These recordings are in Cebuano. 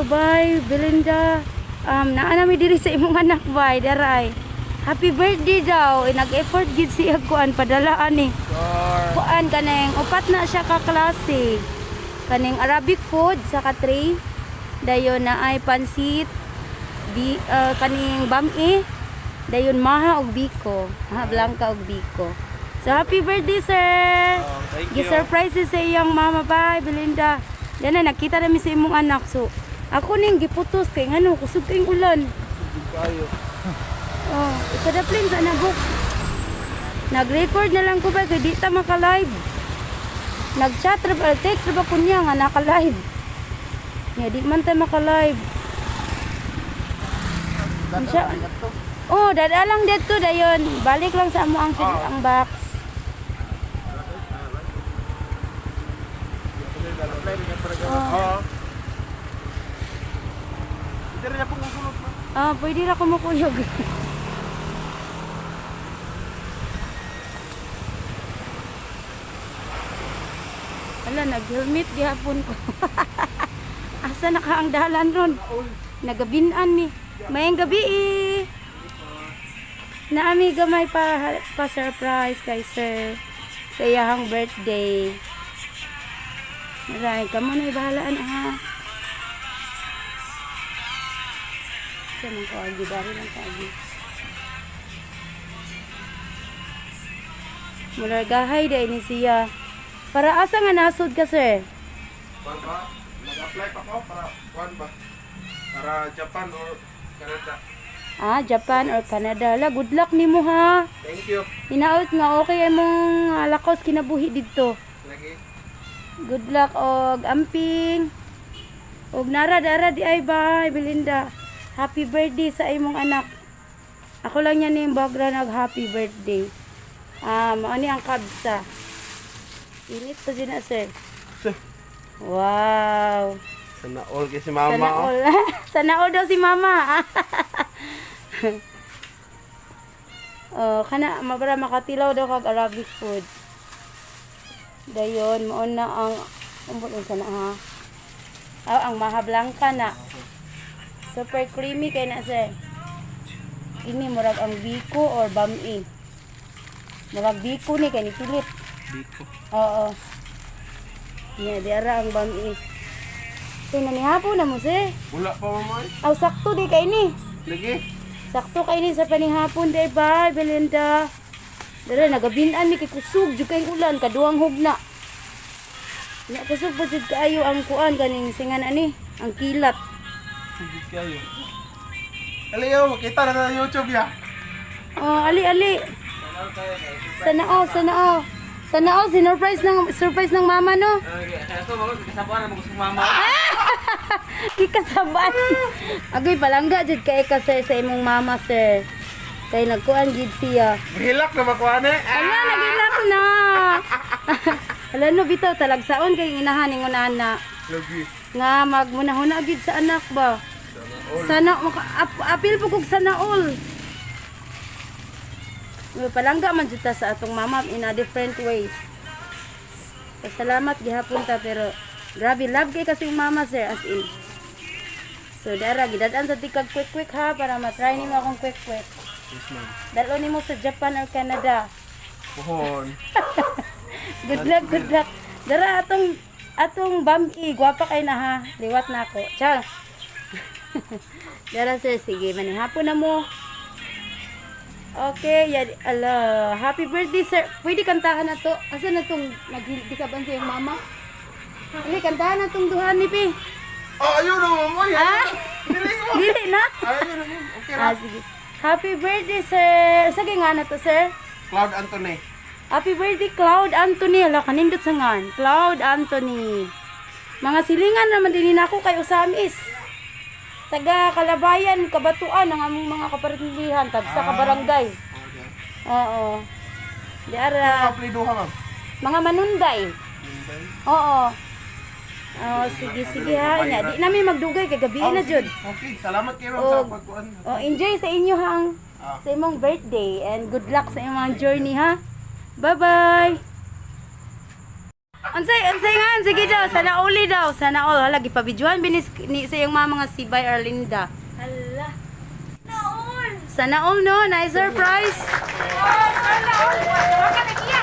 Hello, bye, Belinda. Naa na mi diri sa imong anak, bye, daray. Happy birthday daw. Eh, nag-effort gid siya kuan padalaan ni. Sure. Kuan kaning upat na siya ka klase. Kaning Arabic food sa ka tray. Dayon na ay pansit, bi, kaning bami, dayon maha og biko, maha blanca og biko. So happy birthday, sir. Oh, thank you. Gi-surprise sa iyang mama, bye, Belinda. Yan na nakita nami sa imong anak. So ako ning giputos kay ngano kusog kayong ulan. Kayo. Oh, ikadaplin sa nabok. Nag-record na lang ko ba kay di ta maka-live. Nag-chat ra ba, text ra ba ko niya nga naka-live. Nga di man ta maka-live. Unsa? Oh, dada lang dito dayon. Balik lang sa amo ang box. Oo. Hindi rin ako musulot ma. Ah, pwede ra ko makuyog. Ala, nag-helmet gihapon ko. Asa na ka ang dalan ron? Nagabinan ni. Mayang gabi eh. Naami gamay pa, pa surprise kay sir sa iyahang birthday. Maray, kamo na ibahalaan ha. Sa mga kaagi, dari lang kaagi. Mulargahay dahil ni siya. Para asa nga nasod ka, sir? Kuan ba? Nag-apply pa ko para kuan ba? Para Japan or Canada. Ah, Japan or Canada. La, good luck nimo ha. Thank you. Hinaot nga okay imong lakos kinabuhi didto. Lagi. Good luck og amping. Og nara dara di ay bye, Belinda. Happy birthday sa imong anak. Ako lang yan yung background nag happy birthday. Ah, mao ni ang kabsa. Init pa din na, sir. Wow. Sana all kay si mama. Sana oh. all. Sana all daw si mama. Oh, kana mabara makatilaw daw kag Arabic food. Dayon mao na ang umbot unsa na ha. Ah, ang maha blanca na. Super creamy kay na, sir. Ini murag ang biko or bami. Murag biko ni kay ni pilit. Biko. Oo. Nya di ara ang bami. Kay nanihapon na mo, sir. Wala pa mama. eh. Aw, sakto di kay ni. Lagi. Sakto kay ni sa panihapon day ba, Belinda. Dara nagabinan mi kay kusog jud kay ulan kaduang hugna. Nya kusog pa jud kaayo ang kuan kaning singan ani, ang kilat. Sige kayo. Aliyo, makita na sa YouTube ya. Oh, ali ali. Sana all, sana all. Sana all sinurprise ng surprise ng mama no. Ito, kasabaan na gusto mama. Kikasaban. Agoy palangga jud kay ka sir sa imong mama, sir. Kay nagkuan gid siya. Hilak na makuha na. Ala, nagilak na. Ala no bitaw talagsaon kay inahan ingon ana. Lagi. Nga magmunahuna gid sa anak ba. Sana maka apil po kog sana all. May palangga man jud ta sa atong mama in a different ways. Pasalamat gihapon ta pero grabe love kay kasi yung mama, sir, as in. So dara gidad-an sa tikag quick quick ha para matry nimo akong quick quick. Yes, ma'am. Dalo nimo sa Japan or Canada. Pohon. Good luck, good luck. Dara atong atong bami, gwapa kay na ha. Liwat na ako. Char. Dara sir, sige, manihapon na mo. Okay, yan, ala, happy birthday, sir. Pwede kantahan na to. Asa na tong naghisaban sa iyong mama? Dili, kantahan na tong duha ni Pi. Oh, ayun na mama. Ah, Dili ko. dili na. Ayun na ma'am. Okay ra. Ah, sige. Happy birthday, sir. Sige nga na to, sir. Cloud Anthony. Happy birthday, Cloud Anthony. Ala, kanindot sa ngan. Cloud Anthony. Mga silingan naman din ako kay Usamis. Taga Kalabayan, Kabatuan, ang among mga kaparindihan, tagsa Ah. ka barangay. Okay. Oo. Di ara, Apply duha ma'am. mga manunday. Oo. Oh, sige, sige ha. Nya, di namin magdugay kay gabi na jud. Okay, salamat kayo ma'am sa Og- pagkuan. Oh, enjoy sa inyo hang Ah. sa imong birthday and good luck sa imong journey ha. Bye-bye. Unsay unsay nga sige daw, sana uli daw, sana all. Hala gipabidyohan binis ni sa iyong mama nga si Bay Arlinda. Hala. Naol. Sana all no, nice surprise. Oh, sana all. Wala ka nagiya.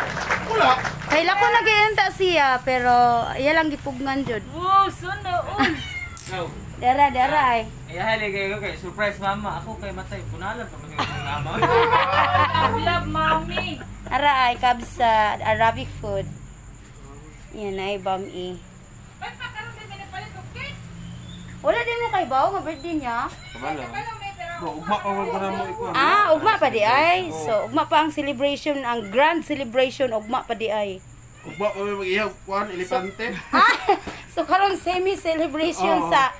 Wala. Kaila ko nagayanta siya pero iya lang gipugngan jud. Wow, sana all. Go. Dara dara ay. Ay, hali kayo kay surprise mama. Ako kay matay punalan pa man yung mama. Love, love, mommy. Ara ay kabsa Arabic food. Yan ay bami. Ba't pa karon din pinapalit og cake? Wala din mo kay bawo nga birthday niya. Kabalo. Ano may pero Bro, ugma pa man ko na mo ikuan. Ah, ugma pa di ay. So ugma pa ang celebration, ang grand celebration ugma pa di ay. Ugma pa man mag-ihaw kuan elepante. Ah, so karon semi celebration Oo. sa.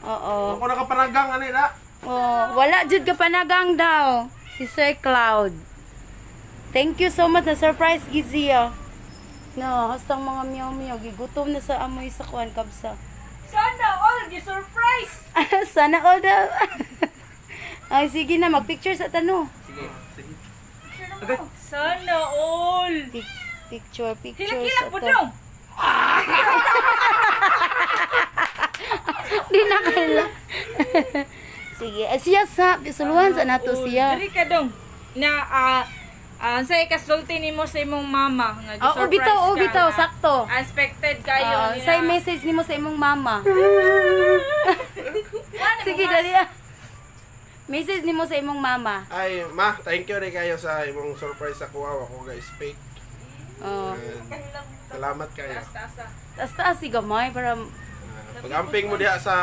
Oo. Ako nakapanagang ani na. Oh, wala jud ka panagang daw si Sir Cloud. Thank you so much na surprise Gizia. No, hastang mga meow meow gigutom na sa amoy sa kuan kabsa. Sana all gi-surprise. Sana all daw. Ay sige na magpicture sa tano. Sige. Sana all. Picture picture Hilak-hilak sa po ta- dong. Di na kaila. Sige, ay, siya sa suluhan sa nato siya. Diri ka dong. Na ah ah, unsay kasulti nimo sa imong mama nga Oh, gi-surprise bitaw, oh, ka bitaw, nga sakto. Unexpected kayo Ah, nila. say message nimo sa imong mama. Sige, dali ah. Message nimo sa imong mama. Ay, ma, thank you rin kayo sa imong surprise sa kuha. Ako guys, fake. Oh. And salamat kayo. Taas-taas. Taas taas si gamay para Ah, pag-amping mo diha sa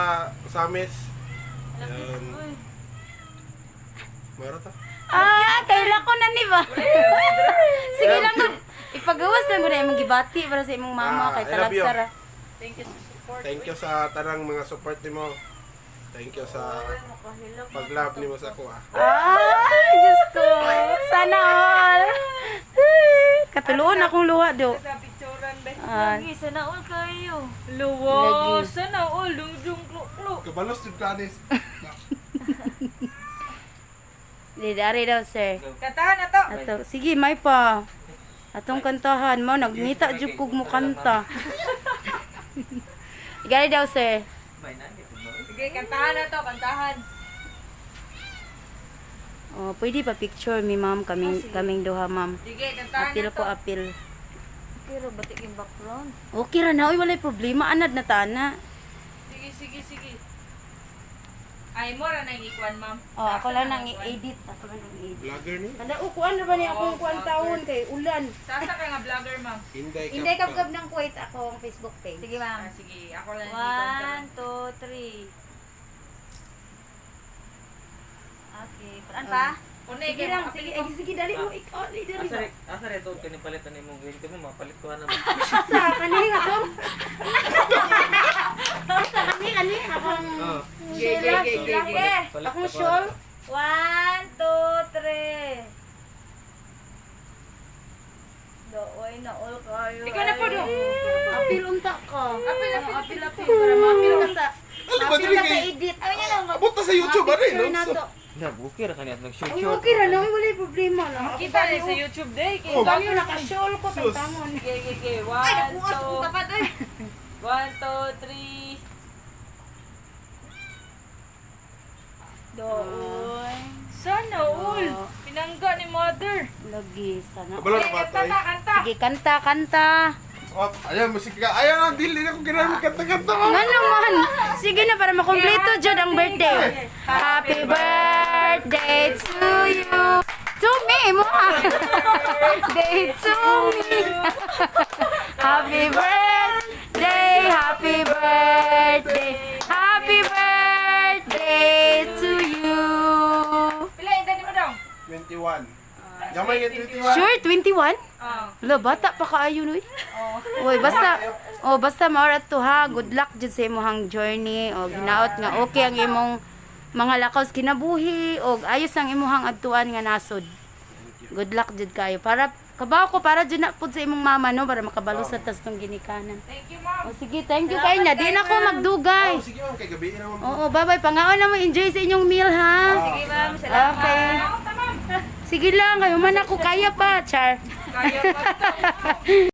Samis. Yan. Maro ta. Ah, kaila ko na ni ba? Sige lang gud. Ipagawas lang gud na imong gibati para sa imong mama Ah, kay I love you. talagsara. Thank you sa support. Thank you sa tanang mga support nimo. Thank you sa pag-love nimo sa kuha. Ay, Diyos ko. Sana all. Katuloon akong luha do. Sa picturean ba? Ah, Lagi, sana all kayo. Luwa, Lagi. sana all lungjung klo-klo. Kabalos jud kanis. di dari daw, sir. Kantahan na to. Ato, sige, may pa. Atong kantahan mo, nagngita jud kog mo kanta. Gari daw, sir. May nani ba? Sige, kantahan na to, kantahan. Oh, pwede pa picture mi ma'am kaming kaming duha, ma'am. Sige, kantahan Apil na ko to. apil. Pero batik yung background. Okay ra na, oy, walay problema anad na tana. Sige, sige, sige. Ay, mo ra na yung ikuan, ma'am. Oh, ako lang nang i-edit, ako lang nang i-edit. Vlogger ni. Kada oh, kuan ra ba ni akong kuan taon kay ulan. Sasa ka nga vlogger, ma'am. Inday Inday kabkab ng Kuwait ako ang Facebook page. Sige, ma'am. Ah, sige, ako lang yung ikuan ka. One, two, three. Okay. Paraan pa? Unay, Sige kay lang, apil sige, ko. ay, sige dali mo ikaw dali dali. Asa asa re to kani palitan nimo green kami mapalit ko na. Asa kani nga to? Asa kani kani akong Oh. Sheila. Sige. Akong shawl. One, two, three. Doy na all kayo. Ikaw na po, do. Apil unta ka. Apil, apil, apil, apil. Para maapil ka sa Ano ba maapil dili ka sa kay? edit. Ay, niya lang. Abot ta sa YouTube ba Picture rin? na to. Na bukir kani at nag-shoot Uy, short. okay ra na, uy, walay problema na. Kita rin sa YouTube day. Kay Oh. Kami naka-shawl ko Sus. tantangon. Sige, sige, sige. One, Ay, nakuha sa two, tapat, oy. one, two, three. Doy. Sana all. Pinangga ni mother. Lagi sana. Kabalo na Sige, ba kanta to? ta, kanta. Sige, kanta, kanta. Oh, ayan musika. Ayan ang dili na ko ginamit kanta-kanta. Nga naman. Sige na, para makompleto jud ang birthday. Happy birthday to you. To me, mo ah. Day to me. Happy birthday, happy birthday, happy birthday to you. Pila edad ni mo dong? 21. Gamay nga 21. Sure, 21? Ah. Lo, bata pa kaayo noy. Oy, basta oh basta maorat to ha. Good luck jud sa imong journey o ginaot nga okay ang imong mga lakaw sa kinabuhi og ayos ang imong adtuan nga nasod. Good luck jud kayo. Para kabaw ko para jud na pud sa imong mama no para makabalo sa tas tong ginikanan. Thank you, ma'am. O sige, thank you kay na. Di na ko magdugay. Oh, sige ma'am kay gabi na ma'am. Oo, bye-bye. Pangaon na mo enjoy sa inyong meal ha. Sige, ma'am. Salamat. Okay. Ako, tamam. Sige lang, kayo man ako kaya pa, char. Kaya pa to.